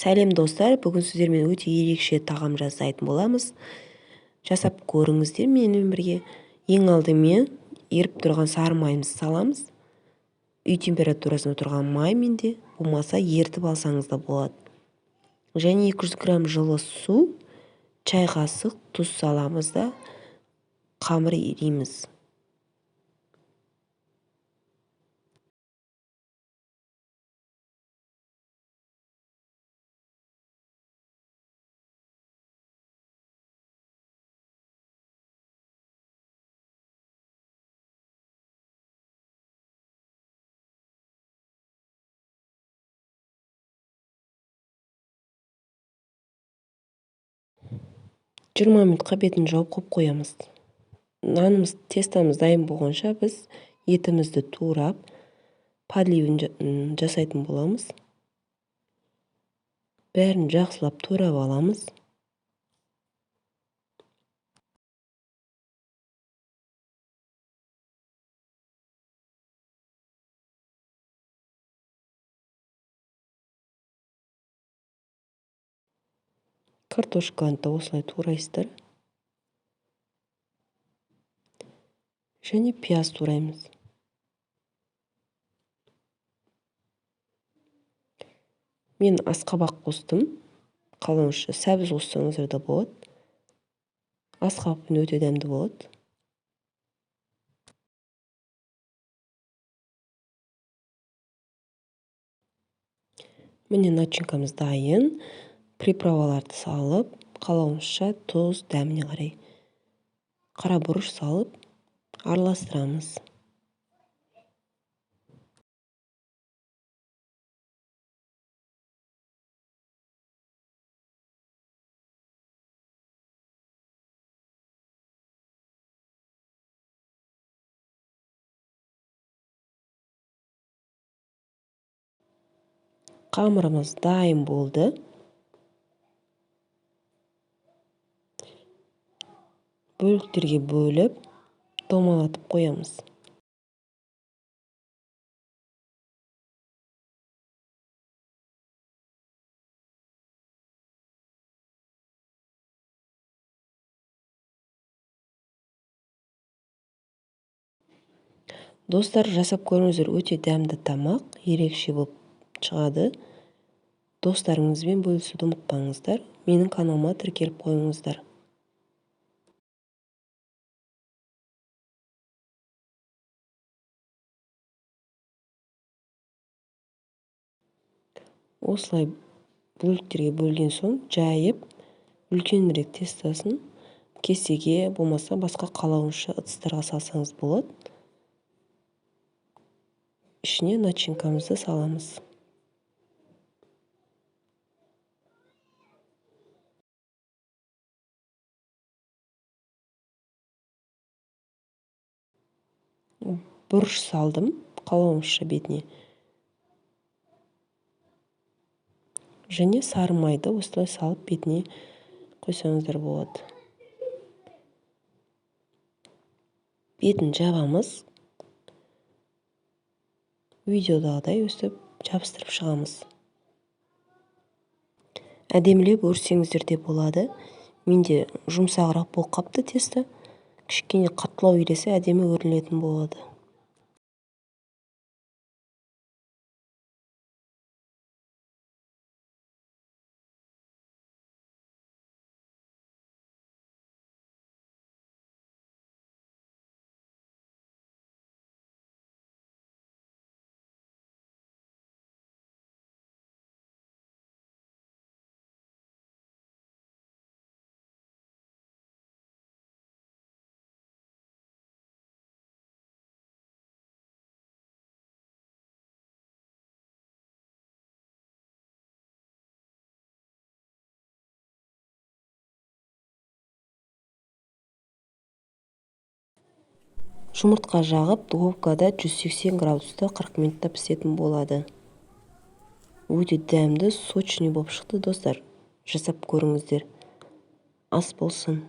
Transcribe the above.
Сәлем, достар! Бүгін сіздермен өте ерекше тағам жасайтын боламыз. Жасап көріңіздер менімен бірге. Ең алдымен еріп тұрған сары майымызды саламыз. Үй температурасында тұрған май менде, болмаса ерітіп алсаңыз да болады. Және 200 грамм жылы су, чай қасық тұз саламыз да қамыр илейміз. 20 минутқа бетін жауып қойып қоямыз. Нанымыз, тестамыз дайын болғанша біз етімізді турап, подливін жасайтын боламыз. Бәрін жақсылап турап аламыз. Картошканы да осылай турайсыздар. Және пияз тураймыз. Мен асқабақ қостым. Қалауыңызша сәбіз қоссаңыздар да болады. Асқабақпен өте дәмді болады. Міне, начинкамыз дайын. Приправаларды салып, қалауыңызша тұз, дәміне қарай қара бұрыш салып араластырамыз. Қамырымыз дайын болды. Бөліктерге бөліп, домалатып қоямыз. Достар, жасап көріңіздер, өте дәмді тамақ, ерекше болып шығады. Достарыңызбен бөлісуді ұмытпаңыздар. Менің каналыма тіркеліп қойыңыздар. Осылай бөліктерге бөлген соң жайып, үлкенірек тестасын кесеге, болмаса басқа қалауыңызша ыдыстарға салсаңыз болады. Ішіне начинкамызды саламыз. Бұрыш салдым қалауыңызша бетіне. Және сары майды осылай салып бетіне қойсаңыздар болады. Бетін жабамыз. Видеодағыдай өстіп жабыстырып шығамыз. Әдемілеп өрсеңіздер де болады. Менде жұмсағырақ болып қапты тесто. Кішкене қаттылау илесе әдемі өрілетін болады. Жұмыртқа жағып, духовкада 180 градуста 40 минутта пісетін болады. Өте дәмді, сочный болып шықты, достар. Жасап көріңіздер. Ас болсын.